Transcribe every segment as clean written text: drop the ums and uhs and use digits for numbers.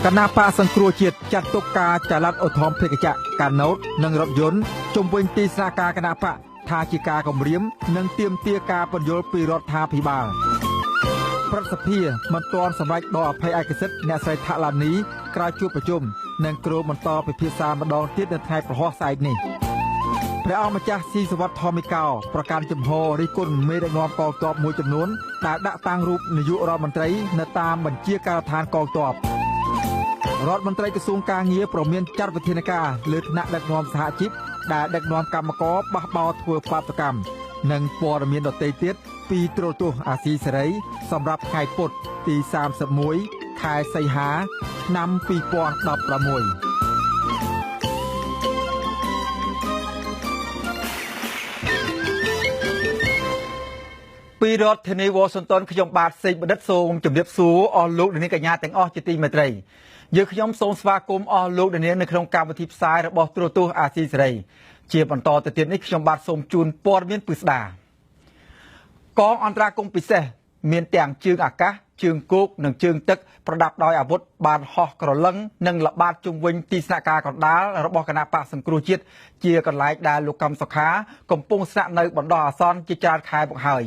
គណបក្សសង្គ្រោះជាតិចាត់ទុកការចល័តឧទ្ធម្ភាគចក្រកាណូតនិងរថយន្តជុំវិញទីស្នាក់ការគណបក្សថាជាការគំរាមនិងទាមទារការពន្យល់ពីរដ្ឋាភិបាលព្រឹទ្ធសភាមិនទាន់សម្រេចដកអភ័យឯកសិទ្ធិអ្នកស្រីថាក់ឡានីក្រោយជួបប្រជុំនិងគ្រោងបន្តពិភាក្សម្ដងទៀតនៅថ្ងៃព្រហស្បតិ៍ស្អែកនេះព្រះអង្គម្ចាស់ស៊ីសវត្តធម្មិកោប្រកាន់ជំហររិះគន់មេដឹកនាំកងទ័ពមួយចំនួនដែលដាក់តាំងរូបនាយករដ្ឋមន្ត្រីនៅតាមបញ្ជាការដ្ឋានកងទ័ពរដ្ឋមន្ត្រីក្រសួងការងារព្រមានចាត់វិធានការលើថ្នាក់ដឹកនាំសហជីពដែលដឹកនាំកម្មករបះបោរធ្វើបាតុកម្មនិងព័ត៌មានដទៃទៀតពីទូរទស្សន៍អាស៊ីសេរីសម្រាប់ថ្ងៃពុធទី31ខែសីហាឆ្នាំ2016ពីរដ្ឋធានីវ៉ាស៊ីនតោនខ្ញុំបាទសេកបណ្ឌិតសូមជម្រាបសួរអស់លោកអ្នកនាងកញ្ញាទាំងអស់ជាទីមេត្រីយើងខ្ញុំសូមស្វាគមន៍អស់លោកអ្នកនាងនៅក្នុងកម្មវិធីផ្សាយរបស់ទូរទស្សន៍អាស៊ីសេរីជាបន្តទៅទៀតនេះខ្ញុំបាទសូមជូនព័ត៌មានពិស្ដាកងអន្តរាគមន៍ពិសេសមានទាំងជើងអាកាសជើងគោកនិងជើងទឹកប្រដាប់ដោយអាវុធបានហោះក្រឡឹងនិងល្បាតជុំវិញទីស្នាក់ការកណ្ដាលរបស់គណបក្សសង្គ្រោះជាតិជាកន្លែងដែលលោកកឹមសុខាកំពុងស្នាក់នៅបណ្ដោះអាសន្នជាច្រើនខែមកហើយ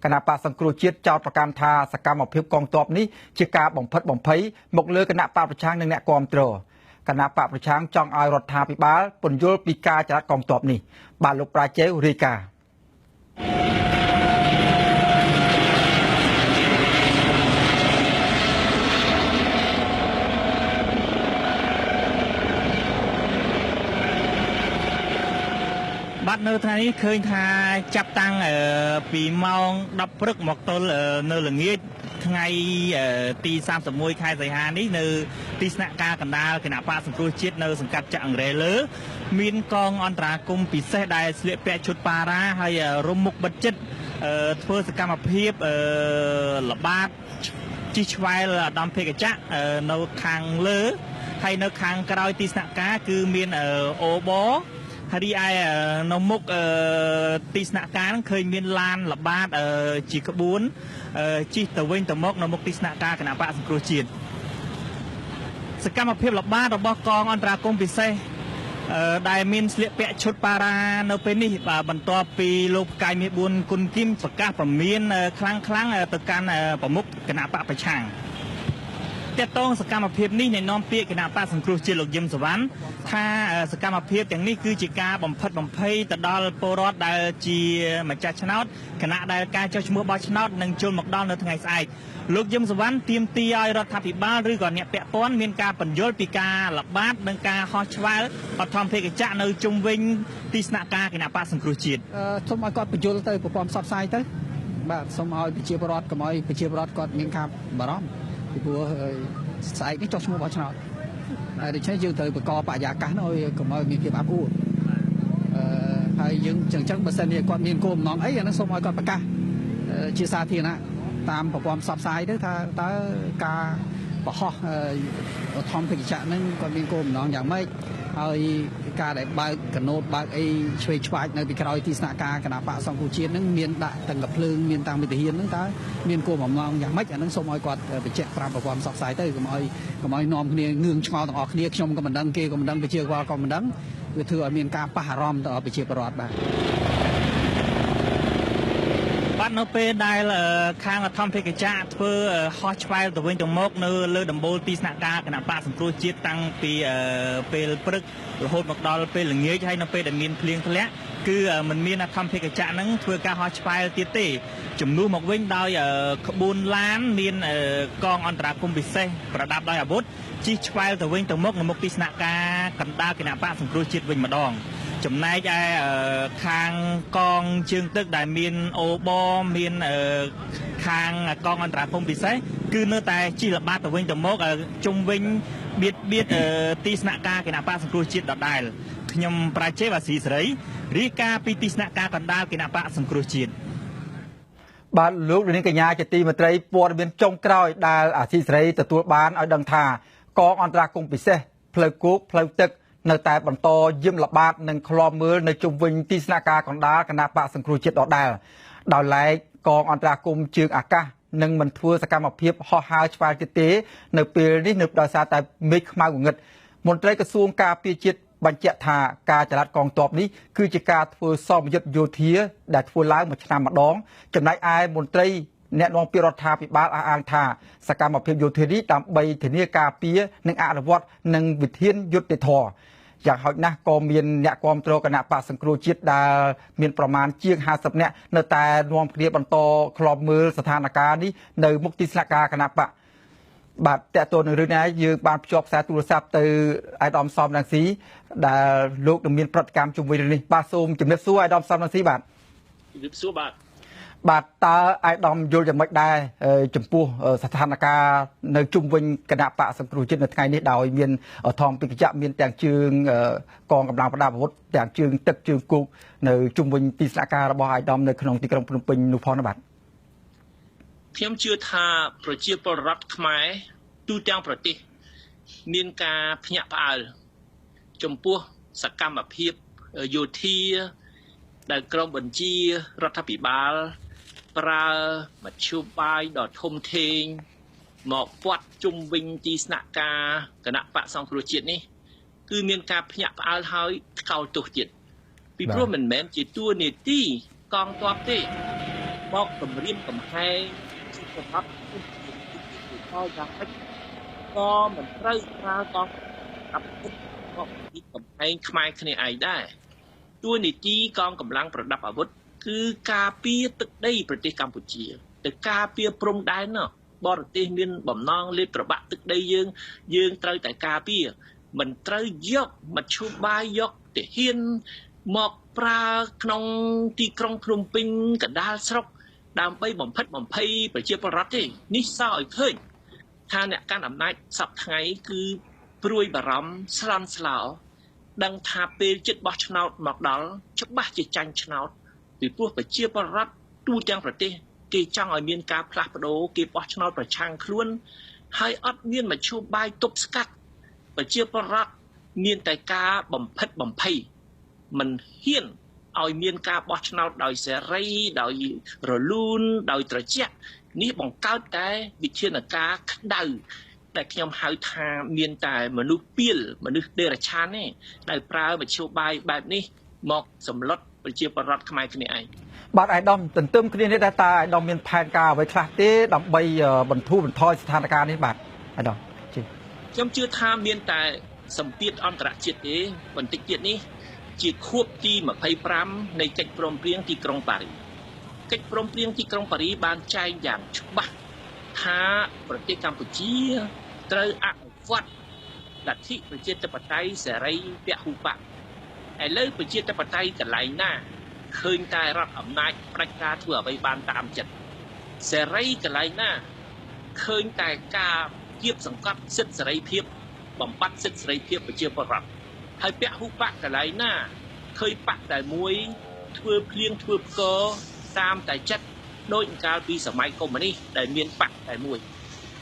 គណបក្សសង្គ្រោះជាតិចោទប្រកាន់ថាសកម្មភាពកងទ័ពនេះជាការបំផិតបំភ័យមកលើគណបក្សប្រឆាំងនិងអ្នកគាំទ្រគណបក្សប្រឆាំងចង់ឲ្យរដ្ឋាភិបាលពន្យល់ពីការចល័តកងទ័ពនេះបាទលោកប្រាជេវរាយការណ៍បាទនៅថ្ងៃនេះឃើញថាចាប់តាំងពីម៉ោង10ព្រឹកមកទល់នៅល្ងាចថ្ងៃទី31ខែសីហានេះនៅទីស្នាក់ការកណ្ដាលគណបក្សសង្គ្រោះជាតិនៅសង្កាត់ចាក់អង្រែលើមានកងអន្តរាគមន៍ពិសេសដែលស្លៀកពាក់ឈុតប៉ារ៉ាហើយរុំមុខបិទជិតធ្វើសកម្មភាពល្បាតជិះឆ្វែលឧត្តមភេកចៈនៅខាងលើហើយនៅខាងក្រោយទីស្នាក់ការគឺមានអូបហើយរីឯនៅមុខទីស្នាក់ការឃើញមានឡានល្បាតជាក្បួនជិះទៅវិញទៅមកនៅមុខទីស្នាក់ការគណបក្សសង្គ្រោះជាតិសកម្មភាពល្បាតរបស់កងអន្តរាគមន៍ពិសេសដែលមានស្លៀកពាក់ឈុតប៉ារ៉ានៅពេលនេះបាទបន្ទាប់ពីលោកផ្កាយមាស4គុណគឹមប្រកាសព្រមានខ្លាំងៗទៅកាន់ប្រមុខគណបក្សប្រឆាំងទាក់ទងសកម្មភាពនេះណែនាំពាក្យគណបក្សសង្គ្រោះជាតិលោកយឹមសវណ្ណថាសកម្មភាពទាំងនេះគឺជាការបំផិតបំភ័យទៅដល់ពលរដ្ឋដែលជាម្ចាស់ឆ្នោតខណៈដែលការចុះឈ្មោះបោះឆ្នោតនឹងចូលមកដល់នៅថ្ងៃស្អែកលោកយឹមសវណ្ណទាមទារឲ្យរដ្ឋាភិបាលឬក៏អ្នកពាក់ព័ន្ធមានការពន្យល់ពីការល្បាតនិងការហោះឆ្វែលបឋមភេកចៈនៅជុំវិញទីស្នាក់ការគណបក្សសង្គ្រោះជាតិសូមឲ្យគាត់ពន្យល់ទៅប្រព័ន្ធផ្សព្វផ្សាយទៅបាទសូមឲ្យប្រជាពលរដ្ឋកុំឲ្យប្រជាពលរដ្ឋគាត់មានការបារម្ភពីព្រោះស្អែកនេះចុះឈ្មោះបោះឆ្នោតហើយដូច្នេះយើងត្រូវបង្កបរិយាកាសនោះឲ្យកុំឲ្យមានភាពអាប់អួរហើយយើងចឹងបើសិនជាគាត់មានគោលបំណងអីអានោះសូមឲ្យគាត់ប្រកាសជាសាធារណៈតាមប្រព័ន្ធផ្សព្វផ្សាយទៅថាតើការបរោះធម្មភិក្ខៈហ្នឹងគាត់មានគោលបំណងយ៉ាងម៉េចហើយការដែលបើកកណូតបើកអីឆ្វេងឆ្វាចនៅពីក្រោយទីស្នាក់ការគណបក្សសង្គ្រោះជាតិហ្នឹងមានដាក់ទាំងកំភ្លើងមានតាំងវិទ្យាហ្នឹងតើមានគោលបំណងយ៉ាងម៉េចអាហ្នឹងសូមឲ្យគាត់បញ្ជាក់ប្រាប់ប្រព័ន្ធផ្សព្វផ្សាយទៅកុំឲ្យនាំគ្នាងឿងឆ្ងល់ទាំងអស់គ្នាខ្ញុំក៏មិនដឹងគេក៏មិនដឹងប្រជាពលរដ្ឋក៏មិនដឹងវាធ្វើឲ្យមានការប៉ះអារម្មណ៍ទៅដល់ប្រជាពលរដ្ឋបាទបាទនៅពេលដែលខាងធម្មភេកចៈធ្វើហោះឆ្វែលទៅវិញទៅមកនៅលើដំបូលទីស្នាក់ការគណបក្សសង្គ្រោះជាតិតាំងពីពេលព្រឹករហូតមកដល់ពេលល្ងាចហើយនៅពេលដែលមានភ្លៀងធ្លាក់គឺមិនមានធម្មភេកចៈហ្នឹងធ្វើការហោះឆ្វែលទៀតទេជំនួសមកវិញដោយក្បួនឡានមានកងអន្តរាគមន៍ពិសេសប្រដាប់ដោយអាវុធជិះឆ្វែលទៅវិញទៅមកនៅមុខទីស្នាក់ការកណ្ដាលគណបក្សសង្គ្រោះជាតិវិញម្ដងចំណែកឯខាងកងជើងទឹកដែលមានអូបមានខាងកងអន្តរាគមន៍ពិសេសគឺនៅតែជិះល្បាតទៅវិញទៅមកជុំវិញបៀតបៀតទីស្នាក់ការគណបក្សសង្គ្រោះជាតិដដែលខ្ញុំប្រាជេវអាស៊ីសេរីរាយការណ៍ពីទីស្នាក់ការកណ្ដាលគណបក្សសង្គ្រោះជាតិបាទលោកនាងកញ្ញាជាទីមេត្រីព័ត៌មានចុងក្រោយដែលអាស៊ីសេរីទទួលបានឲ្យដឹងថាកងអន្តរាគមន៍ពិសេសផ្លូវគោកផ្លូវទឹកនៅតែបន្តយាមល្បាតនិងឃ្លាំមើលនៅជុំវិញទីស្នាក់ការកណ្ដាលគណបក្សសង្គ្រោះជាតិដដែលដោយឡែកកងអន្តរាគមន៍ជើងអាកាស នឹងមិនធ្វើសកម្មភាពហោះហើរឆ្វែលទៀតទេនៅពេលនេះនៅដោយសារតែមេឃខ្មៅងងឹតមន្ត្រីក្រសួងការពារជាតិបញ្ជាក់ថាការចល័តកងទ័ពនេះគឺជាការធ្វើសមយុទ្ធយោធាដែលធ្វើឡើងមួយឆ្នាំម្ដងចំណែកឯមន្ត្រីអ្នកនាំពាក្យរដ្ឋាភិបាលអះអាងថាសកម្មភាពយោធានេះដើម្បីធានាការពារនិងអនុវត្តនិងវិធានយុត្តិធម៌យ៉ាងហោចណាស់ក៏មានអ្នកគាំទ្រគណៈបក្សសង្គ្រោះជាតិដែលមានប្រមាណជាង50នាក់នៅតែនាំគ្នាបន្តឃ្លាំមើលស្ថានភាពនេះនៅមុខទីស្នាក់ការគណៈបក្សបាទតើតើនឹងរឿងនេះយើងបានភ្ជាប់ខ្សែទូរស័ព្ទទៅអាយដាមសំរងស៊ីដែលលោកនឹងមានប្រតិកម្មជុំវិញរឿងនេះបាទសូមជំរាបសួរអាយដាមសំរងស៊ីបាទជំរាបសួរបាទបាទតើអាយដាមយល់យ៉ាងម៉េចដែរចំពោះស្ថានភាពនៅជុំវិញគណៈបក្សសង្គ្រោះជាតិនៅថ្ងៃនេះដោយមានថងពិកចៈមានទាំងជើងកងកម្លាំងប្រដាប់អាវុធទាំងជើងទឹកជើងគោកនៅជុំវិញទីស្នាក់ការរបស់អាយដាមនៅក្នុងទីក្រុងភ្នំពេញនោះផងណាបាទខ្ញុំជឿថាប្រជាពលរដ្ឋខ្មែរទូទាំងប្រទេសមានការភ្ញាក់ផ្អើលចំពោះសកម្មភាពយោធាដែលក្រមបញ្ជារដ្ឋាភិបាលប្រើមធ្យោបាយដ៏ធំធេងមកពាត់ជុំវិញទីស្នាក់ការគណៈបក្សសង្គ្រោះជាតិនេះគឺមានការភ្ញាក់ផ្អើលហើយថ្កោលទោសទៀតពីព្រោះមិនមែនជាតួនាទីកងទ័ពទេមកគម្រាមកំហែងជាប្រដាប់ផលយ៉ាងម៉េចក៏មិនត្រូវប្រើកងអាវុធមកពីកំហែងខ្មែរគ្នាឯងដែរតួនាទីកងកម្លាំងប្រដាប់អាវុធគឺការពារទឹកដីប្រទេសកម្ពុជាទៅការពារព្រំដែនណោះបរទេសមានបំណងលេបត្របាក់ទឹកដីយើងយើងត្រូវតែការពារមិនត្រូវយកមធ្យោបាយយកទាហានមកប្រើក្នុងទីក្រុងភ្នំពេញកណ្ដាលស្រុកដើម្បីបំផិតបំភ័យប្រជាពលរដ្ឋទេនេះសោឲ្យឃើញថាអ្នកកាន់អំណាចសប្តាហ៍ថ្ងៃគឺព្រួយបារម្ភស្លន់ស្លោដឹងថាពេលចិត្តបោះឆ្នោតមកដល់ច្បាស់ជាចាញ់ឆ្នោតពីព្រោះប្រជាពលរដ្ឋទូទាំងប្រទេសគេចង់ឲ្យមានការផ្លាស់ប្ដូរគេបោះឆ្នោតប្រឆាំងខ្លួនហើយអត់មានមធ្យោបាយទប់ស្កាត់ប្រជាពលរដ្ឋមានតែការបំផិតបំភ័យមិនហ៊ានឲ្យមានការបោះឆ្នោតដោយសេរីដោយរលូនដោយត្រជាក់នេះបង្កើតតែវិធានការក្តៅដែលខ្ញុំហៅថាមានតែមនុស្សពៀលមនុស្សដេរឆានទេដែលប្រើមធ្យោបាយបែបនេះមកសម្លុតប្រជាពលរដ្ឋខ្មែរគ្នាឯងបាទអាយដាមទន្ទឹមគ្នានេះដែរតើអាយដាមមានផែនការអ្វីខ្លះទេដើម្បីបន្ធូរបន្ថយស្ថានភាពនេះបាទអាយដាមខ្ញុំជឿថាមានតែសម្ពាធអន្តរជាតិទេបន្តិចទៀតនេះជាខួបទី25នៃកិច្ចព្រមព្រៀងទីក្រុងប៉ារីកិច្ចព្រមព្រៀងទីក្រុងប៉ារីបានចែងយ៉ាងច្បាស់ថាប្រទេសកម្ពុជាត្រូវអនុវត្តលទ្ធិប្រជាធិបតេយ្យសេរីពហុបក្សឥឡូវប្រជាធិបតេយ្យកន្លែងណាឃើញតែរដ្ឋអំណាចផ្ដាច់ការធ្វើអ្វីបានតាមចិត្តសេរីកន្លែងណាឃើញតែការគៀបសង្កត់សិទ្ធិសេរីភាពបំបត្តិសិទ្ធិសេរីភាពប្រជាពលរដ្ឋហើយពហុបក្សកន្លែងណាឃើញបក្សតែមួយធ្វើភ្លៀងធ្វើផ្គរតាមតែចិត្តដូចកាលពីសម័យកុម្មុយនីសដែលមានបក្សតែមួយ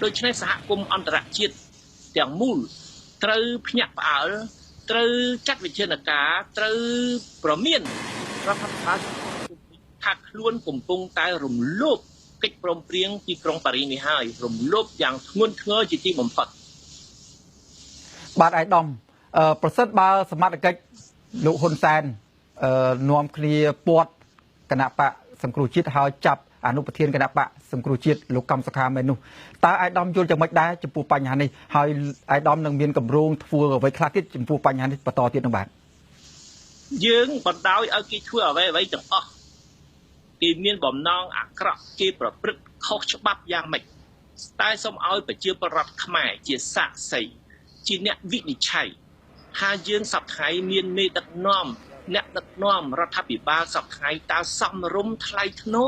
ដូច្នេះសហគមន៍អន្តរជាតិទាំងមូលត្រូវភ្ញាក់ផ្អើលត្រូវចាត់វិធានការត្រូវប្រមានរដ្ឋាភិបាលថាខ្លួនកំពុងតែរំលោភកិច្ចព្រមព្រៀងទីក្រុងប៉ារីសនេះហើយរំលោភយ៉ាងធ្ងន់ធ្ងរជាទីបំផុតបាទអាយដាមប្រសិនបើសមត្ថកិច្ចលោកហ៊ុនសែននាំគ្នាពាត់គណៈបក្សសង្គ្រោះជាតិហើយចាប់អនុប្រធានគណៈបក្សសង្គ្រោះជាតិលោកកំសុខាមែននោះតើអាយដាមយល់យ៉ាងម៉េចដែរចំពោះបញ្ហានេះហើយអាយដាមនឹងមានកម្រងធ្វើអ្វីខ្លះទៀតចំពោះបញ្ហានេះបន្តទៀតនោះបាទយើងបណ្ដោយឲ្យគេធ្វើអ្វីអ្វីទាំងអស់គេមានបំណងអាក្រក់គេប្រព្រឹត្តខុសច្បាប់យ៉ាងម៉េចតែសូមឲ្យប្រជាពលរដ្ឋខ្មែរជាសាក្សីជាអ្នកវិនិច្ឆ័យថាយើងសប្តាហ៍ថ្ងៃមានមេដឹកនាំអ្នកដឹកនាំរដ្ឋាភិបាលសប្តាហ៍ថ្ងៃតើសមរម្យថ្លៃថ្នូ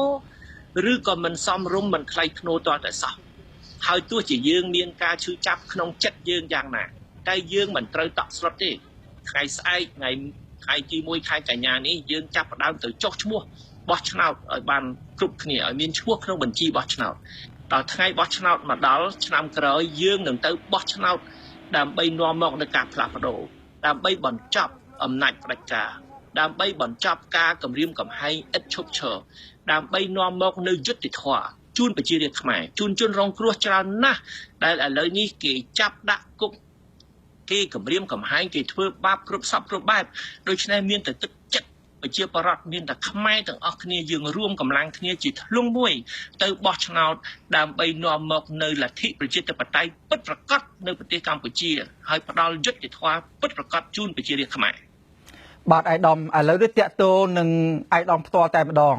រឬក៏មិនសមរម្យមិនថ្លៃថ្នូរតតែសោះហើយទោះជាយើងមានការឈឺចាប់ក្នុងចិត្តយើងយ៉ាងណាតែយើងមិនត្រូវតក់ស្លុតទេថ្ងៃស្អែកថ្ងៃទី1ខែកញ្ញានេះយើងចាប់ផ្ដើមទៅចុះឈ្មោះបោះឆ្នោតឲ្យបានគ្រប់គ្នាឲ្យមានឈ្មោះក្នុងបញ្ជីបោះឆ្នោតដល់ថ្ងៃបោះឆ្នោតមកដល់ឆ្នាំក្រោយយើងនឹងទៅបោះឆ្នោតដើម្បីនាំមកនូវការផ្លាស់ប្ដូរដើម្បីបញ្ចប់អំណាចផ្ដាច់ការដើម្បីបញ្ចប់ការគំរាមកំហែងឥតឈប់ឈរដើម្បីនាំមកនូវយុត្តិធម៌ជ ជូនប្រជារាស្ត្រខ្មែរជូនជនរងគ្រោះច្រើនណាស់ដែលឥឡូវនេះគេចាប់ដាក់គុកគេគំរាមកំហែងគេធ្វើបាបគ្រប់សពគ្រប់បែបដូច្នេះមានតែទឹកចិត្តប្រជាប្រដ្ឋមានតែខ្មែរទាំងអស់គ្នាយើងរួមកម្លាំងគ្នាជាធ្លុងមួយទៅបោះឆ្នោតដើម្បីនាំមកនៅលទ្ធិប្រជាធិបតេយ្យពិតប្រាកដនៅប្រទេសកម្ពុជាហើយផ្ដល់យុត្តិធម៌ពិតប្រាកដជូនប្រជារាស្ត្រខ្មែរបាទឯកឧត្តមឥឡូវនេះតាក់ទងនឹងឯកឧត្តមផ្ទាល់តែម្ដង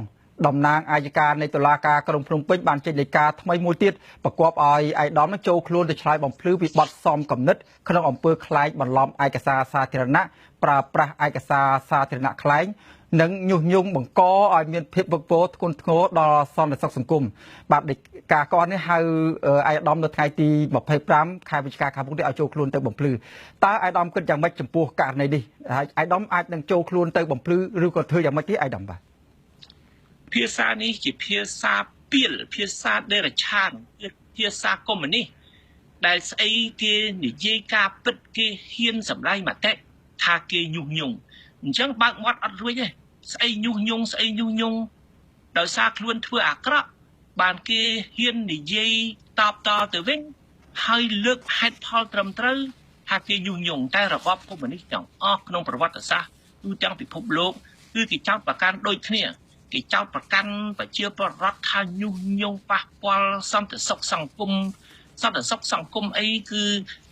តំណាងអាយកានៃតុលាការក្រុងភ្នំពេញបានចេញដីកាថ្មីមួយទៀតប្រកបឲ្យឯកឧត្តមនឹងចូលខ្លួនទៅឆ្លើយបំភ្លឺពីបទសមគំនិតក្នុងអំពើក្លែងបន្លំឯកសារសាធារណៈប្រើប្រាស់ឯកសារសាធារណៈក្លែងនិងញុះញង់បង្កឲ្យមានភាពវឹកវរធ្ងន់ធ្ងរដល់សន្តិសុខសង្គមបាទដីកាកនេះហៅឯកឧត្តមនៅថ្ងៃទី25ខែវិច្ឆិកាខាងមុខនេះឲ្យចូលខ្លួនទៅបំភ្លឺតើឯកឧត្តមគិតយ៉ាងម៉េចចំពោះករណីនេះហើយឯកឧត្តមអាចនឹងចូលខ្លួនទៅបំភ្លឺឬក៏ធ្វើយ៉ាងម៉េចទេឯកឧត្តមបាទភាសានេះជាភាសាពីលភាសាដេរឆានភាសាកុម្មុយនីសដែលស្អីគេនិយាយការពិតគេហ៊ានសម្ដែងមតិថាគេញុះញង់អញ្ចឹងបើកមាត់អត់រួចទេស្អីញុះញង់ស្អីញុះញង់ដោយសារខ្លួនធ្វើអាក្រក់បានគេហ៊ាននិយាយតបតទៅវិញហើយលើកហេតុផលត្រឹមត្រូវថាគេញុះញង់តែរបបកុម្មុយនីសទាំងអស់ក្នុងប្រវត្តិសាស្ត្រទូទាំងពិភពលោកគឺគេចោទប្រកាន់ដូចគ្នាគេចោទប្រកាន់ប្រជាពលរដ្ឋថាញុះញង់ប៉ះពាល់សន្តិសុខសង្គមសន្តិសុខសង្គមអីគឺ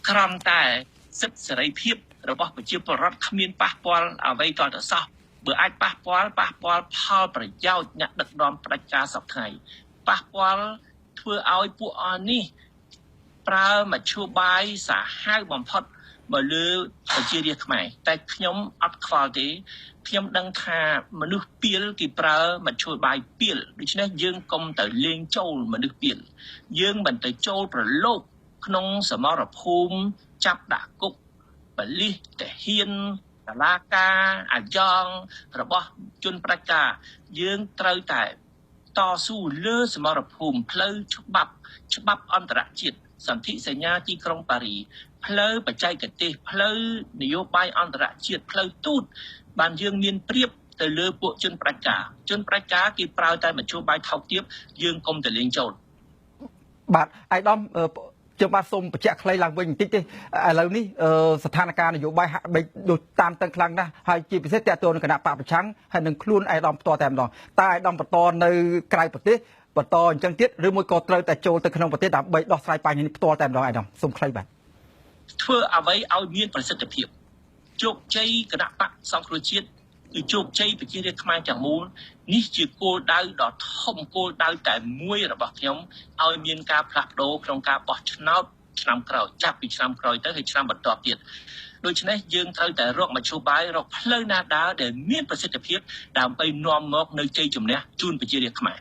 ក្រំតែសិទ្ធិសេរីភាពរបស់ប្រជាពលរដ្ឋគ្មានប៉ះពាល់អ្វីទាល់តែសោះបើអាចប៉ះពាល់ផលប្រយោជន៍អ្នកដឹកនាំផ្ដាច់ការសពថ្ងៃប៉ះពាល់ធ្វើឲ្យពួកអស់នេះប្រើមធ្យោបាយសាហាវបំផុតមកលើប្រជារាស្ត្រខ្មែរតែខ្ញុំអត់ខ្វល់ទេខ្ញុំដឹងថាមនុស្សពីលគេប្រើមធ្យោបាយពីលដូច្នេះយើងកុំទៅលេងចូលមនុស្សពីលយើងមិនទៅចូលប្រឡូកក្នុងសមរភូមិចាប់ដាក់គុកបលិសទាហានតឡាការអាយ៉ងរបស់ជនប្រជាការយើងត្រូវតែតស៊ូលើសមរភូមិផ្លូវច្បាប់អន្តរជាតិសន្ធិសញ្ញាទីក្រុងប៉ារីផ្លូវបច្ចេកទេសផ្លូវនយោបាយអន្តរជាតិផ្លូវទូតបានយើងមានប្រៀបទៅលើពួកជនប្រជាការជនប្រជាការគេប្រើតែមធ្យោបាយថោកទាបយើងកុំទៅលេងចូលបាទឯកឧត្តមខ្ញុំបាទសូមបញ្ជាក់ខ្លីឡើងវិញបន្តិចទេឥឡូវនេះស្ថានភាពនយោបាយហាក់បីដូចតាមតឹងខ្លាំងណាស់ហើយជាពិសេសទាក់ទងនឹងគណៈបកប្រឆាំងហើយនឹងខ្លួនឯកឧត្តមផ្ទាល់តែម្ដងតើឯកឧត្តមបន្តនៅក្រៅប្រទេសបន្តអញ្ចឹងទៀតឬមួយក៏ត្រូវតែចូលទៅក្នុងប្រទេសដើម្បីដោះស្រាយបញ្ហានេះផ្ទាល់តែម្ដងឯកឧត្តមសូមខ្លីបាទធ្វើអ្វីឲ្យមានប្រសិទ្ធភាពជោគជ័យគណៈបកសង្គ្រោះជាតិគឺជោគជ័យប្រជារាស្ត្រខ្មែរទាំងមូលនេះជាគោលដៅដ៏ធំគោលដៅតែមួយរបស់ខ្ញុំឲ្យមានការផ្លាស់ប្ដូរក្នុងការបោះឆ្នោតឆ្នាំក្រោយចាប់ពីឆ្នាំក្រោយទៅហើយឆ្នាំបន្ទាប់ទៀតដូច្នេះយើងត្រូវតែរកមធ្យោបាយរកផ្លូវណាដើរដែលមានប្រសិទ្ធភាពដើម្បីនាំមកនៅជ័យជំនះជូនប្រជារាស្ត្រខ្មែរ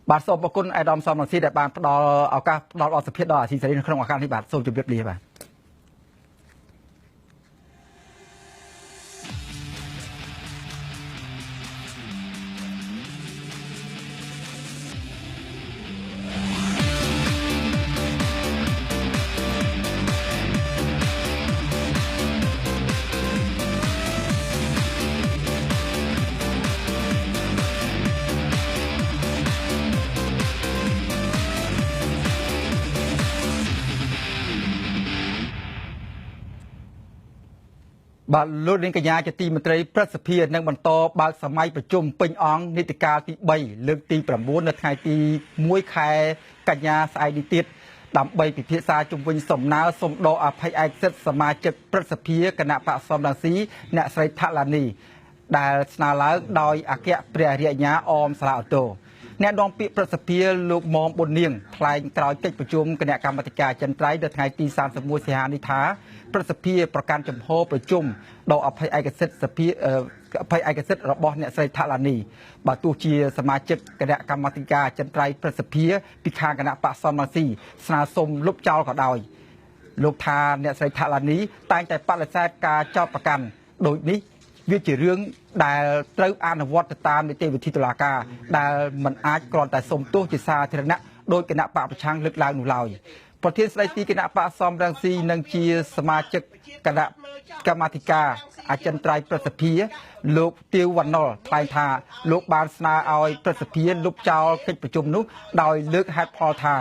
បាទសូមអរគុណឯកឧត្តមសំរងស៊ីដែលបានផ្ដល់ឱកាសផ្ដល់អត្ថភាពដល់អាស៊ីសេរីនៅក្នុងឱកាសនេះបាទសូមជម្រាបលាបាទបាទលោកនាងកញ្ញាជាទីមេត្រីព្រឹទ្ធសភានឹងបន្តបើកសម័យប្រជុំពេញអង្គនីតិកាលទី3លើកទី9នៅថ្ងៃទី1ខែកញ្ញាស្អែកនេះទៀតដើម្បីពិភាក្សាជុំវិញសំណើសុំដកអភ័យឯកសិទ្ធិសមាជិកព្រឹទ្ធសភាគណៈបកសំរងស៊ីអ្នកស្រីថឡានីដែលស្នើឡើងដោយអគ្គព្រះរាជអាជ្ញាអមសាលាឧទ្ធរណ៍អ្នកនាំពាក្យព្រឹទ្ធសភាលោកមុំប៊ុននាងថ្លែងក្រោយកិច្ចប្រជុំគណៈកម្មាធិការអចិន្ត្រៃយ៍នៅថ្ងៃទី31សីហានេះថាព្រឹទ្ធសភាប្រកាន់ចំហប្រជុំដកអភ័យឯកសិទ្ធិសភាអភ័យឯកសិទ្ធិរបស់អ្នកស្រីថឡានីបើទោះជាសមាជិកគណៈកម្មាធិការអចិន្ត្រៃយ៍ព្រឹទ្ធសភាពីខាងគណៈបកសំរងស៊ីស្នើសុំលុបចោលក៏ដោយលោកថាអ្នកស្រីថឡានីតែងតែបដិសេធការចោទប្រកាន់ដូចនេះវាជារឿងដែលត្រូវអនុវត្តទៅតាមនីតិវិធីតុលាការដែលមិនអាចគ្រាន់តែសុំទោសជាសាធារណៈដោយគណៈបកប្រឆាំងលើកឡើងនោះឡើយ ប្រធានស្ដីទីគណៈបកសំរងស៊ីនិងជាសមាជិកគណៈកម្មាធិការអចិន្ត្រៃយ៍ព្រឹទ្ធសភាលោកទាវវណ្ណុលថ្លែងថាលោកបានស្នើឲ្យព្រឹទ្ធសភាលុបចោលកិច្ចប្រជុំនោះដោយលើកហេតុផលថា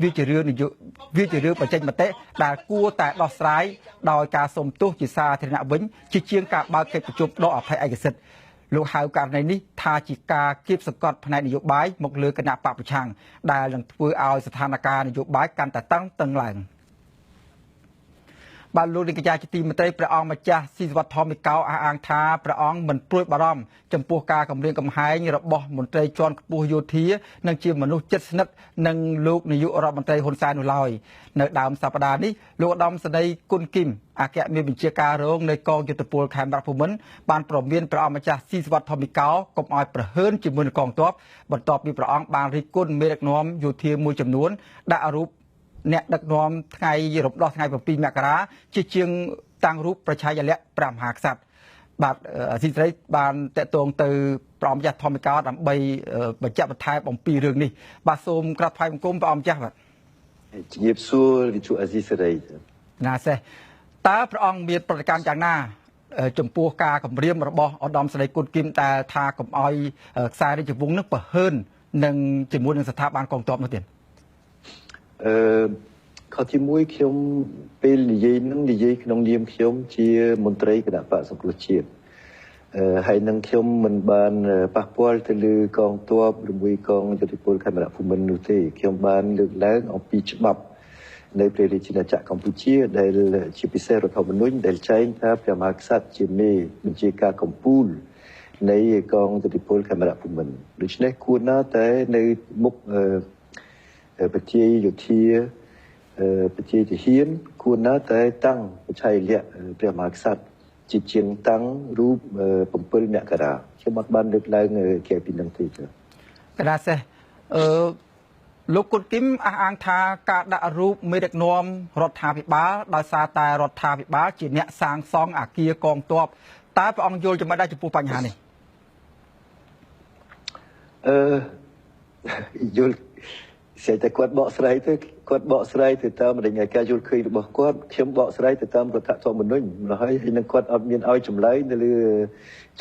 វាជារឿងបញ្ចេញមតិដែលគួរតែដោះស្រាយដោយការសុំទោសជាសាធារណៈវិញជាជាងការបើកកិច្ចប្រជុំដកអភ័យឯកសិទ្ធិលោកហៅករណីនេះថាជាការគៀបសង្កត់ផ្នែកនយោបាយមកលើគណៈបកប្រឆាំងដែលនឹងធ្វើឲ្យស្ថានភាពនយោបាយកាន់តែតឹងតឹងឡើងបាទលោកនាយកជាទីមេត្រីព្រះអង្គម្ចាស់ស៊ីសវត្តធម្មិកោអះអាងថាព្រះអង្គមិនព្រួយបារម្ភចំពោះការគំរាមកំហែងរបស់មន្ត្រីជាន់ខ្ពស់យោធានិងជាមនុស្សជិតស្និទ្ធនឹងលោកនាយករដ្ឋមន្ត្រីហ៊ុនសែននោះឡើយនៅដើមសប្តាហ៍នេះលោកឧត្តមសេនីយ៍គុណគីមអគ្គមេបញ្ជាការរងនៃកងយុទ្ធពលខេមរៈភូមិន្ទបានប្រមានព្រះអង្គម្ចាស់ស៊ីសវត្តធម្មិកោកុំឲ្យប្រហើនជាមួយនឹងកងទ័ពបន្ទាប់ពីព្រះអង្គបានរិះគន់មេដឹកនាំយោធាមួយចំនួនដាក់រូបអ្នកដឹកនាំថ្ងៃរំដោះថ្ងៃ7មករាជាជាងតាំងរូបប្រជាយលក្ខព្រះមហាក្សត្របាទអាស៊ីសេរីបានតកតងទៅព្រះអង្គម្ចាស់ធម្មិកោដើម្បីបញ្ជាក់បន្ថែមអំពីរឿងនេះបាទសូមក្រាបថ្វាយបង្គំព្រះអង្គម្ចាស់បាទជំរាបសួរវិទ្យុអាស៊ីសេរីណាសេះតើព្រះអង្គមានប្រតិកម្មយ៉ាងណាចំពោះការគម្រាមរបស់ឧត្តមសេនីយ៍គុណគីមដែលថាកុំឲ្យខ្សែរាជវង្សនឹងប្រហើននឹងជាមួយនឹងស្ថាប័នកងទ័ពនោះទៀតខទីមួយខ្ញុំពេលនិយាយនឹងនិយាយក្នុងនាមខ្ញុំជាមន្ត្រីគណៈបកសង្គ្រោះជាតិហើយនឹងខ្ញុំមិនបានប៉ះពាល់ទៅលើកងទ័ពឬមួយកងយុទ្ធពលខេមរៈភូមិន្ទនោះទេខ្ញុំបានលើកឡើងអំពីច្បាប់នៃព្រះរាជាណាចក្រកម្ពុជាដែលជាពិសេសរដ្ឋធម្មនុញ្ញដែលចែងថាព្រះមហាក្សត្រជាមេបញ្ជាការកំពូលនៃកងយុទ្ធពលខេមរៈភូមិន្ទដូច្នេះគួរណាស់តែនៅមុខប្រជាយោធាប្រជាទាហានគួរណាស់តែតាំងបច្ឆ័យលក្ខព្រះមហាក្សត្រជាជាងតាំងរូប7មករាខ្ញុំអត់បានលើកឡើងគេពីនឹងទេចាកណាសេះលោកគុណគីមអះអាងថាការដាក់រូបមេដឹកនាំរដ្ឋាភិបាលដោយសារតែរដ្ឋាភិបាលជាអ្នកសាងសង់អាគារកងទ័ពតើព្រះអង្គយល់យ៉ាងម៉េចដែរចំពោះបញ្ហានេះយល់ស្អីតែគាត់បកស្រាយទៅគាត់បកស្រាយទៅតាមរយៈការយល់ឃើញរបស់គាត់ខ្ញុំបកស្រាយទៅតាមរដ្ឋធម្មនុញ្ញម្ល៉េះហើយនឹងគាត់អត់មានឲ្យចម្លើយនៅលើ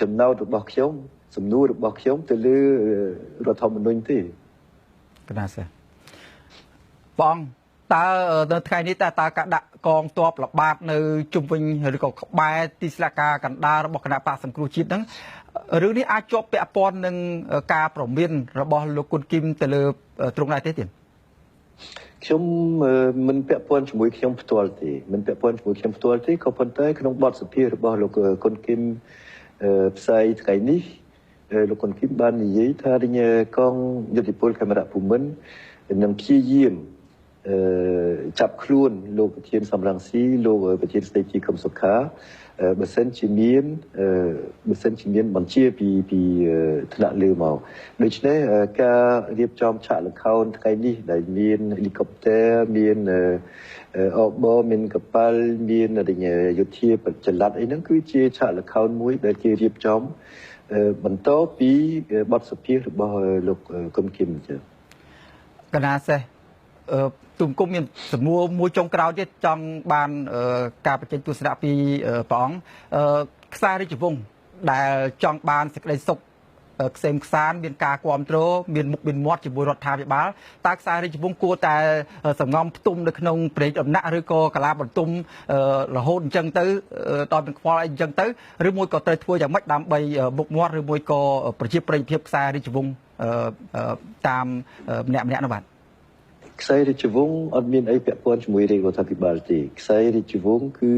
ចំណោទរបស់ខ្ញុំសំណួររបស់ខ្ញុំទៅលើរដ្ឋធម្មនុញ្ញទេកណាសេះបងតើនៅថ្ងៃនេះតើការដាក់កងទ័ពល្បាតនៅជុំវិញឬក៏ក្បែរទីស្នាក់ការកណ្ដាលរបស់គណៈបកសង្គ្រោះជាតិហ្នឹងរឿងនេះអាចជាប់ពាក់ព័ន្ធនឹងការប្រមានរបស់លោកគុណគីមទៅលើទ្រង់ដែរទេទៀតខ្ញុំមិនពាក់ព័ន្ធជាមួយខ្ញុំផ្ទាល់ទេមិនពាក់ព័ន្ធជាមួយខ្ញុំផ្ទាល់ទេក៏ប៉ុន្តែក្នុងបទសភារបស់លោកគុណគីមផ្សាយថ្ងៃនេះលោកគុណគីមបាននិយាយថាកងយុទ្ធពលខេមរៈភូមិន្ទនឹងព្យាយាមចាប់ខ្លួនលោកប្រធានសំរងស៊ីលោកប្រធានស្ដីទីកឹមសុខាបើសិនជាមានបញ្ជាពីថ្នាក់លើមកដូច្នេះការរៀបចំឆាកល្ខោនថ្ងៃនេះដែលមានហេលីកុបទ័រមានអបមានកប៉ាល់មានយោធាចល័តអីហ្នឹងគឺជាឆាកល្ខោនមួយដែលគេរៀបចំបន្តពីបទសភារបស់លោកគុណគីមចា៎កណាសេះទូមគុំមានសំណួរមួយចុងក្រោយទៀតចង់បានការបញ្ចេញទស្សនៈពីព្រះអង្គខ្សែរាជវង្សដែលចង់បានសេចក្តីសុខខ្សែមខ្សានមានការគ្រប់គ្រងមានមុខមានមាត់ជាមួយរដ្ឋាភិបាលតើខ្សែរាជវង្សគួរតែសំងំផ្ទុំនៅក្នុងព្រែកដំណាក់ឬក៏កាលាបន្ទុំរហូតអញ្ចឹងទៅដោយមិនខ្វល់អីអញ្ចឹងទៅឬមួយក៏ត្រូវធ្វើយ៉ាងម៉េចដើម្បីមុខមាត់ឬមួយក៏ប្រជាប្រិយភាពខ្សែរាជវង្សតាមម្នាក់ៗនោះបាទខ្សែរាជវង្សអត់មានអីពាក់ព័ន្ធជាមួយរាជរដ្ឋាភិបាលទេខ្សែរាជវង្សគឺ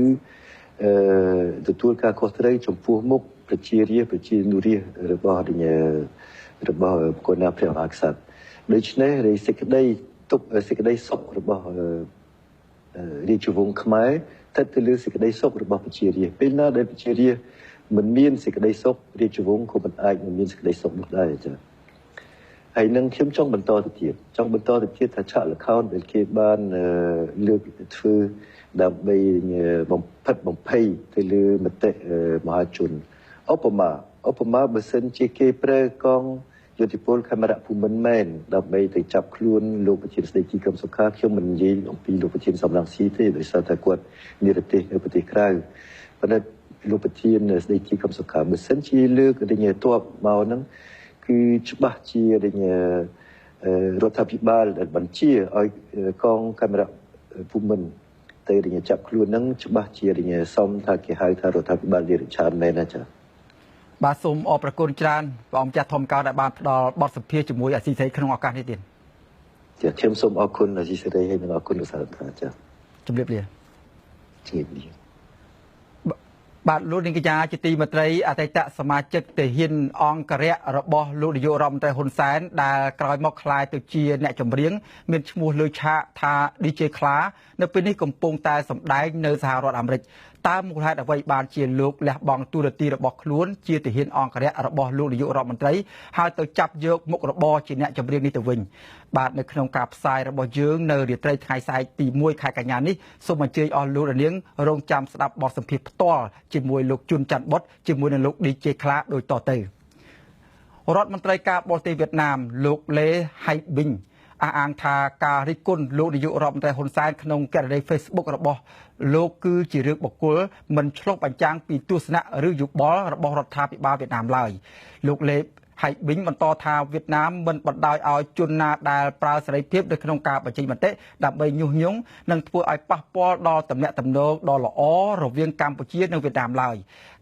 ទទួលការខុសត្រូវចំពោះមុខប្រជារាស្ត្រប្រជានុរាស្ត្ររបស់កូនណាព្រះមហាក្សត្រដូច្នេះសេចក្តីទុកសេចក្តីសុខរបស់រាជវង្សខ្មែរស្ថិតទៅលើសេចក្តីសុខរបស់ប្រជារាស្ត្រពេលណាដែលប្រជារាស្ត្រមិនមានសេចក្តីសុខរាជវង្សក៏មិនអាចនឹងមានសេចក្តីសុខនោះដែរចា៎ហើយនឹងខ្ញុំចង់បន្តទៅទៀតថាឆាកល្ខោនដែលគេបានលើកធ្វើដើម្បីបំផិតបំភ័យទៅលើមតិមហាជនឧបមាបើសិនជាគេប្រើកង យុទ្ធពលខេមរៈភូមិន្ទមែនដើម្បីទៅចាប់ខ្លួនលោកប្រធានស្ដីទីកឹមសុខាខ្ញុំមិននិយាយអំពីលោកប្រធានសំរងស៊ីទេដោយសារតែគាត់និរទេសនៅប្រទេសក្រៅប៉ុន្តែលោកប្រធានស្ដីទីកឹមសុខាបើសិនជាលើករិញ្ញាតបមកហ្នឹងគឺច្បាស់ជារិញ្ញារដ្ឋាភិបាលដែលបញ្ជាឲ្យកងខេមរៈភូមិន្ទទៅរិញ្ញាចាប់ខ្លួនហ្នឹងច្បាស់ជារិញ្ញាសំថាគេហៅថារដ្ឋាភិបាលនិរឆានមែនណាចា៎បាទសូមអរព្រគុណច្រើនព្រះអង្គចាស់ធម្មកោដែលបានផ្ដល់បទសម្ភាសន៍ជាមួយអាស៊ីសេរីក្នុងឱកាសនេះទៀតចាខ្ញុំសូមអរគុណអាស៊ីសេរីហើយនិងអរគុណលោកសាធាចាជម្រាបលាជម្រាបលាបាទលោកនាងកញ្ញាជាទីមេត្រីអតីតសមាជិកទាហានអង្គរៈរបស់លោកនាយករដ្ឋមន្ត្រីហ៊ុនសែនដែលក្រោយមកក្លាយទៅជាអ្នកចម្រៀងមានឈ្មោះលើឆាកថា DJ ខ្លានៅពេលនេះកំពុងតែសម្ដែងនៅសហរដ្ឋអាមេរិកតើមូលហេតុអ្វីបានជាលោកលះបង់ទូរទស្សន៍របស់ខ្លួនជាទាហានអង្គរៈរបស់លោកនាយករដ្ឋមន្ត្រីហើយទៅចាប់យកមុខរបរជាអ្នកចម្រៀងនេះទៅវិញបាទនៅក្នុងការផ្សាយរបស់យើងនៅរាត្រីថ្ងៃស្អែកទី1ខែកញ្ញានេះសូមអញ្ជើញអស់លោកនាងរងចាំស្ដាប់បទសម្ភាសន៍ផ្ទាល់ជាមួយលោកជុនច័ន្ទបុតជាមួយនឹងលោក DJ ខ្លាដូចតទៅរដ្ឋមន្ត្រីការបរទេសវៀតណាមលោកលេហៃប៊ីងអះអាងថាការរិះគន់លោកនាយករដ្ឋមន្ត្រីហ៊ុនសែនក្នុងករណី Facebook របស់លោកគឺជារឿងបុគ្គលមិនឆ្លុះបញ្ចាំងពីទស្សនៈឬយោបល់របស់រដ្ឋាភិបាលវៀតណាមឡើយលោកលេហៃប៊ីងបន្តថាវៀតណាមមិនបណ្ដោយឲ្យជនណាដែលប្រើសេរីភាពនៅក្នុងការបញ្ចេញមតិដើម្បីញុះញង់និងធ្វើឲ្យប៉ះពាល់ដល់ទំនាក់ទំនងដ៏ល្អរវាងកម្ពុជានិងវៀតណាមឡើយ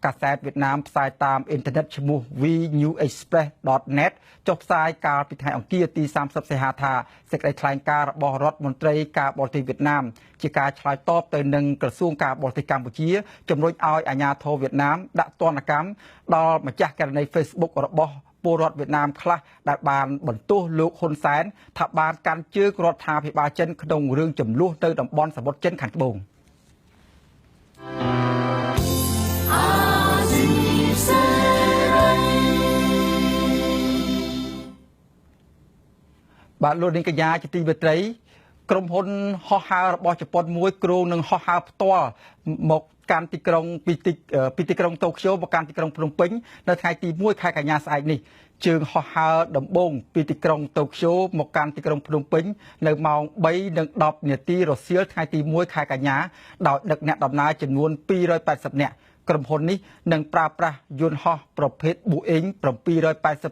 កាសែតវៀតណាមផ្សាយតាមអ៊ីនធឺណិតឈ្មោះ vnewexpress.net ចុះផ្សាយកាលពីថ្ងៃអង្គារទី30សីហាថាសេចក្តីថ្លែងការណ៍របស់រដ្ឋមន្ត្រីការបរទេសវៀតណាមជាការឆ្លើយតបទៅនឹងក្រសួងការបរទេសកម្ពុជាជំរុញឲ្យអាជ្ញាធរវៀតណាមដាក់ទណ្ឌកម្មដល់ម្ចាស់ករណី Facebook របស់ពលរដ្ឋវៀតណាមខ្លះដែលបានបន្ទោសលោកហ៊ុនសែនថាបានកាន់ជើងរដ្ឋាភិបាលចិនក្នុងរឿងចំនួនទៅតំបន់សមុទ្រចិនខាងត្បូងបាទលោកនាងកញ្ញាជាទីមេត្រីក្រុមហ៊ុនហោះហើររបស់ជប៉ុនមួយគ្រោងនឹងហោះហើរផ្ទាល់មកកាន់ទីក្រុងពីទីក្រុងតូក្យូមកកាន់ទីក្រុងភ្នំពេញនៅថ្ងៃទី1ខែកញ្ញាស្អែកនេះជើងហោះហើរដំបូងពីទីក្រុងតូក្យូមកកាន់ទីក្រុងភ្នំពេញនៅម៉ោង3:10នាទីរសៀលថ្ងៃទី1ខែកញ្ញាដោយដឹកអ្នកដំណើរចំនួន280នាក់ក្រុមហ៊ុននេះនឹងប្រើប្រាស់យន្តហោះប្រភេទ Boeing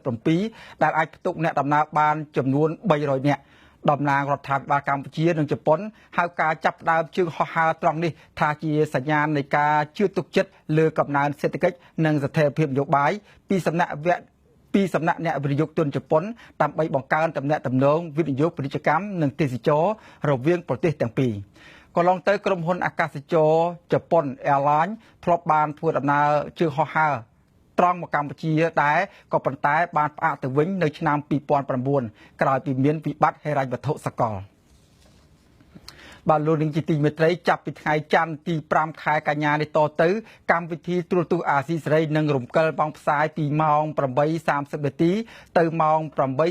787ដែលអាចផ្ទុកអ្នកដំណើរបានចំនួន300នាក់តំណាងរដ្ឋាភិបាលកម្ពុជានិងជប៉ុនហៅការចាប់ផ្ដើមជើងហោះហើរត្រង់នេះថាជាសញ្ញាណនៃការជឿទុកចិត្តលើកំណើនសេដ្ឋកិច្ចនិងស្ថិរភាពនយោបាយពីសំណាក់អ្នកវិនិយោគទុនជប៉ុនដើម្បីបង្កើនទំនាក់ទំនងវិនិយោគពាណិជ្ជកម្មនិងទេសចរណ៍រវាងប្រទេសទាំងពីរកន្លងទៅក្រុមហ៊ុនអាកាសចរជប៉ុន Airlines ធ្លាប់បានធ្វើដំណើរជើងហោះហើរត្រង់មកកម្ពុជាដែរក៏ប៉ុន្តែបានផ្អាកទៅវិញនៅឆ្នាំ2009ក្រោយពីមានវិបត្តិហិរញ្ញវត្ថុសកលបាទលោកនាងជាទីមេត្រីចាប់ពីថ្ងៃច័ន្ទទី5ខែកញ្ញានេះតទៅកម្មវិធីទូរទស្សន៍អាស៊ីសេរីនឹងរំកិលម៉ោងផ្សាយពីម៉ោង 8:30 នាទីទៅម៉ោង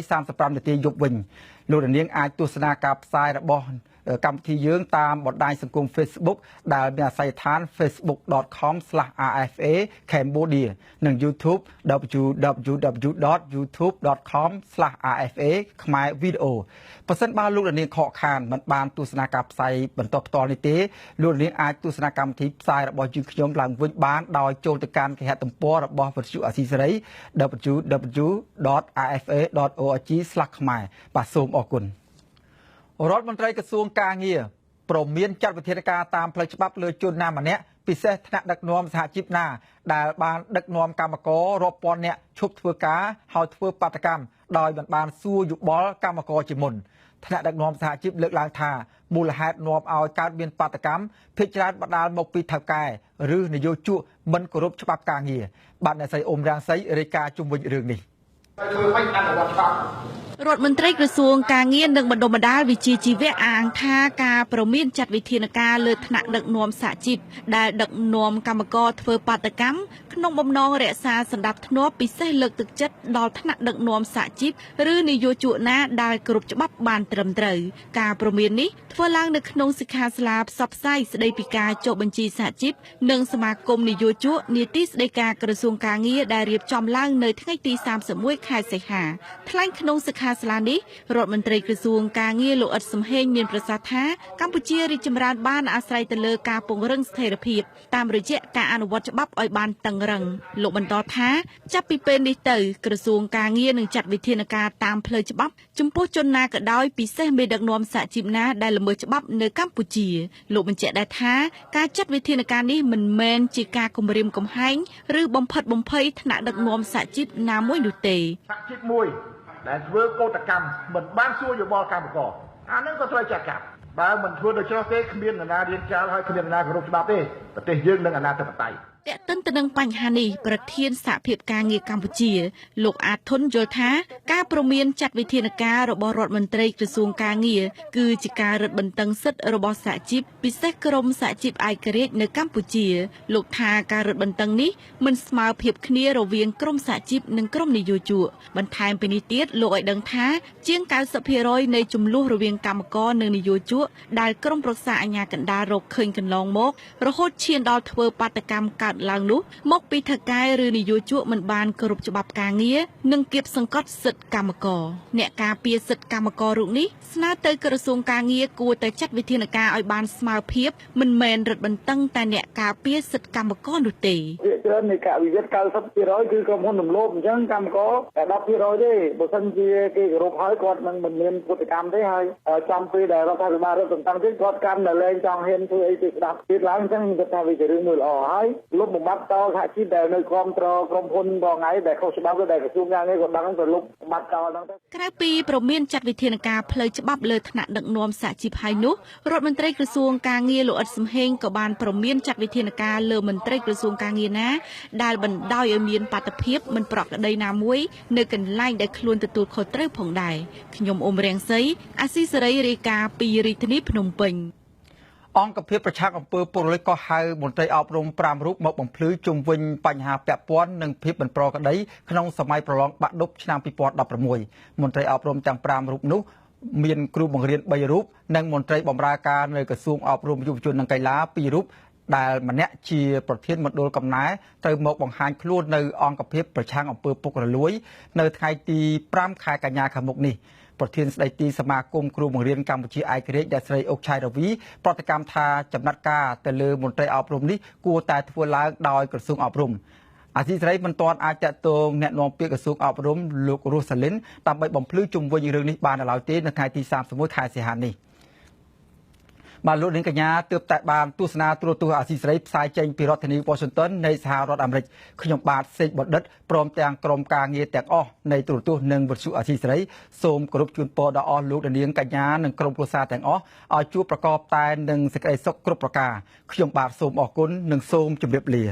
8:35 នាទីយប់វិញលោកនាងអាចទស្សនាការផ្សាយរបស់កម្មវិធីយើងតាមបណ្ដាញសង្គម Facebook ដែលមានអាសយដ្ឋាន facebook.com/rfa cambodia និង YouTube www.youtube.com/rfa ខ្មែរវីដេអូប្រសិនបើលោកនាងខកខានមិនបានទស្សនាការផ្សាយបន្តផ្ទាល់នេះទេលោកនាងអាចទស្សនាកម្មវិធីផ្សាយរបស់យើងខ្ញុំឡើងវិញបានដោយចូលទៅកាន់គេហទំព័ររបស់វិទ្យុអាស៊ីសេរី www.rfa.org/ខ្មែរបាទសូមអរគុណរដ្ឋមន្ត្រីក្រសួងការងារព្រមានចាត់វិធានការតាមផ្លូវច្បាប់លើជនណាម្នាក់ពិសេសថ្នាក់ដឹកនាំសហជីពណាដែលបានដឹកនាំកម្មកររាប់ពាន់នាក់ឈប់ធ្វើការហើយធ្វើបាតុកម្មដោយមិនបានសួរយោបល់កម្មករជាមុនថ្នាក់ដឹកនាំសហជីពលើកឡើងថាមូលហេតុនាំឲ្យកើតមានបាតុកម្មភាគច្រើនបណ្ដាលមកពីថៅកែឬនយោជកមិនគោរពច្បាប់ការងារបាទអ្នកស្រីអ៊ុំរាំងសីរាយការណ៍ជុំវិញរឿងនេះរដ្ឋមន្ត្រីក្រសួងការងារនិងបណ្ដុះបណ្ដាលវិជ្ជាជីវៈអាងថាការព្រមានចាត់វិធានការលើថ្នាក់ដឹកនាំសហជីពដែលដឹកនាំកម្មករធ្វើបាតុកម្ម ក្នុងបំណងរក្សាសណ្ដាប់ធ្នាប់ពិសេសលើកទឹកចិត្តដល់ថ្នាក់ដឹកនាំសហជីពឬនយោជកណាដែលគោរពច្បាប់បានត្រឹមត្រូវការព្រមាននេះធ្វើឡើងនៅក្នុងសិក្ខាសាលាផ្សព្វផ្សាយស្ដីពីការចុះបញ្ជីសហជីពនិងសមាគមនយោជកនីតិស្ដីការក្រសួងការងារដែលរៀបចំឡើងនៅថ្ងៃទី31ខែសីហាថ្លែងក្នុងសិក្ខាសាលានេះរដ្ឋមន្ត្រីក្រសួងការងារលោកអ៊ិតសំហេងមានប្រសាសន៍ថាកម្ពុជារីកចម្រើនបានអាស្រ័យទៅលើការពង្រឹងស្ថិរភាពតាមរយៈការអនុវត្តច្បាប់ឲ្យបានតឹងរឹងលោកបន្តថាចាប់ពីពេលនេះទៅក្រសួងការងារនឹងចាត់វិធានការតាមផ្លូវច្បាប់ចំពោះជនណាក៏ដោយពិសេសមេដឹកនាំសហជីពណាដែលល្មើសច្បាប់នៅកម្ពុជាលោកបញ្ជាក់ដែរថាការចាត់វិធានការនេះមិនមែនជាការគំរាមកំហែងឬបំផិតបំភ័យថ្នាក់ដឹកនាំសហជីពណាមួយនោះទេសហជីពមួយដែលធ្វើកោតកម្មមិនបានសួរយោបល់កម្មករអានឹងក៏ត្រូវចាត់ការបើមិនធ្វើដូច្នោះទេគ្មាននរណារៀនចាលហើយគ្មាននរណាគោរពច្បាប់ទេប្រទេសយើងនឹងអនាធិបតេយ្យទាក់ទិនទៅនឹងបញ្ហានេះប្រធានសហភាពការងារកម្ពុជាលោកអាធុនយល់ថាការព្រមានចាត់វិធានការរបស់រដ្ឋមន្ត្រីក្រសួងការងារគឺជាការរឹតបន្តឹងសិទ្ធិរបស់សហជីពពិសេសក្រុមសហជីពឯករាជ្យនៅកម្ពុជាលោកថាការរឹតបន្តឹងនេះមិនស្មើភាពគ្នារវាងក្រុមសហជីពនិងក្រុមនយោជកបន្ថែមពីនេះទៀតលោកឲ្យដឹងថាជាង 90% នៃចំនួនរវាងកម្មករនិងនយោជកដែលក្រុមប្រឹក្សាអាជ្ញាកណ្ដាលរកឃើញកន្លងមករហូតឈានដល់ធ្វើបាតុកម្មកើតឡើងនោះមកពីថៅកែឬនយោជកមិនបានគោរពច្បាប់ការងារនិងគៀបសង្កត់សិទ្ធិកម្មករអ្នកការពារសិទ្ធិកម្មកររូបនេះស្នើទៅក្រសួងការងារគួរតែចាត់វិធានការឲ្យបានស្មើភាពមិនមែនរឹតបន្តឹងតែអ្នកការពារសិទ្ធិកម្មករនោះទេភាគច្រើននៃការវិវាទ 90% គឺក្រុមហ៊ុនរំលោភអញ្ចឹងកម្មករតែ 10% ទេបើសិនជាគេគោរពហើយគាត់នឹងមិនមានពុទ្ធកម្មទេហើយចំពេលដែលរដ្ឋាភិបាលរឹតបន្តឹងទៀតគាត់កាន់តែលែងចង់ហ៊ានធ្វើអីទៅស្ដាប់ទៀតឡើងអញ្ចឹងខ្ញុំគិតថាវាជារឿងមួយល្អហើយលុបបំបាត់តសហជីពដែលនៅគ្រប់គ្រងក្រុមហ៊ុនបងឯងដែលខុសច្បាប់ដែលក្រសួងការងារក៏ដឹងទៅលុបបំបាត់តហ្នឹងទៅក្រៅពីព្រមានចាត់វិធានការផ្លូវច្បាប់លើថ្នាក់ដឹកនាំសហជីពហើយនោះរដ្ឋមន្ត្រីក្រសួងការងារលោកអ៊ិតសំហេងក៏បានព្រមានចាត់វិធានការលើមន្ត្រីក្រសួងការងារណាដែលបណ្ដោយឲ្យមានបាតុភាពមិនប្រក្រតីណាមួយនៅកន្លែងដែលខ្លួនទទួលខុសត្រូវផងដែរខ្ញុំអ៊ុំរាំងសីអាស៊ីសេរីរាយការណ៍ពីរាជធានីភ្នំពេញអង្គភាពប្រឆាំងអំពើពុករលួយក៏ហៅមន្ត្រីអប់រំ5រូបមកបំភ្លឺជុំវិញបញ្ហាពាក់ព័ន្ធនឹងភាពមិនប្រក្រតីក្នុងសម័យប្រឡងបាក់ឌុបឆ្នាំ2016មន្ត្រីអប់រំទាំង5រូបនោះមានគ្រូបង្រៀន3រូបនិងមន្ត្រីបម្រើការនៅក្រសួងអប់រំយុវជននិងកីឡា2រូបដែលម្នាក់ជាប្រធានមណ្ឌលកំណែត្រូវមកបង្ហាញខ្លួននៅអង្គភាពប្រឆាំងអំពើពុករលួយនៅថ្ងៃទី5ខែកញ្ញាខាងមុខនេះប្រធានស្ដីទីសមាគមគ្រូបង្រៀនកម្ពុជាឯករាជ្យអ្នកស្រីអុកឆៃរវីប្រតិកម្មថាចំណាត់ការទៅលើមន្ត្រីអប់រំនេះគួរតែធ្វើឡើងដោយក្រសួងអប់រំអាស៊ីសេរីមិនទាន់អាចទាក់ទងអ្នកនាំពាក្យក្រសួងអប់រំលោករស់សាលិនដើម្បីបំភ្លឺជុំវិញរឿងនេះបាននៅឡើយទេនៅថ្ងៃទី31ខែសីហានេះបាទលោកនាងកញ្ញាទើបតែបានទស្សនាទូរទស្សន៍អាស៊ីសេរីផ្សាយចេញពីរដ្ឋធានី Washington នៃសហរដ្ឋអាមេរិកខ្ញុំបាទសេកបណ្ឌិតព្រមទាំងក្រុមការងារទាំងអស់នៃទូរទស្សន៍និងវិទ្យុអាស៊ីសេរីសូមគោរពជូនពរដល់អស់លោកនាងកញ្ញានិងក្រុមគ្រួសារទាំងអស់ឲ្យជួបប្រកបតែនឹងសេចក្តីសុខគ្រប់ប្រការខ្ញុំបាទសូមអរគុណនិងសូមជម្រាបលា